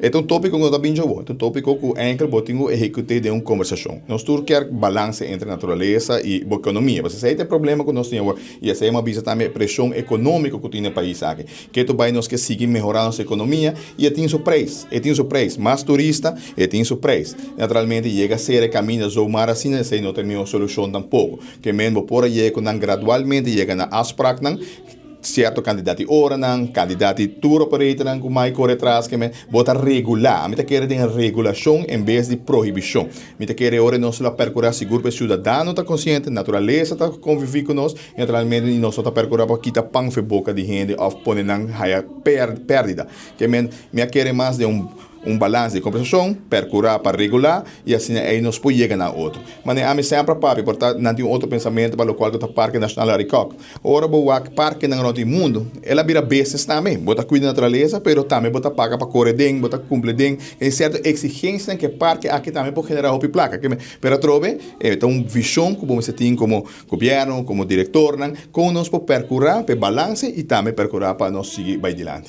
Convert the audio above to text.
E ta un tópiko ku no ta bin djobo, e ta un tópiko ku enkel bo tin ku ehekut'é den un kombersashon. Nos tur kier balanse entre naturalesa i bo ekonomia, pasobra esei ta e problema ku nos tin awor i esei mi a bisa tambe e preshon ekonómiko ku tin na e pais aki. Ketu bai nos ke sigui mehorá nos ekonomia i e tin su preis, e tin su preis. Mas turista, e tin su preis. Naturalmente yega sera e kaminda zomaar asina esei no ta e mihó solushon tampoko. Ke men bo por a yega ku nan gradualmente yega na afspraknan. Sierto kantidat di oranan, kantidat di tour operatornan ku mai kore tras ke men, bo ta regulá. Mi ta kere den regulashon en bes di prohibishon. Mi ta kere ora nos lo a perkurá sigur pa e siudadano ta konsiente, naturalesa ta konviví ku nos, i naturalmente nos no ta perkurá pa kita pan for e boka di hende òf pone nan haya pèrdida. Ke men, mi a kere mas den un. Un balans di kompensashon, perkurá pa regulá i asina ei nos por yega na otro. Manera ami semper a papia, por ta nan tin un otro pensamentu pa lokual ku ta Parke Nashonal Arikok. Ora bo wak parkenan rònt di mundu, el a bira business tambe. Bo ta kuida naturalesa, pero tambe bo ta paga pa kore den, bo ta kumpli den. Tin sierto eksigensianan ku e parke aki tambe por generá hopi plaka. Pero atrobe e ta un vishon ku bo mester tin komo gobièrnu, komo direktornan, kon nos por perkurá pa e balanse i tambe perkurá pa nos sigui bai dilanti.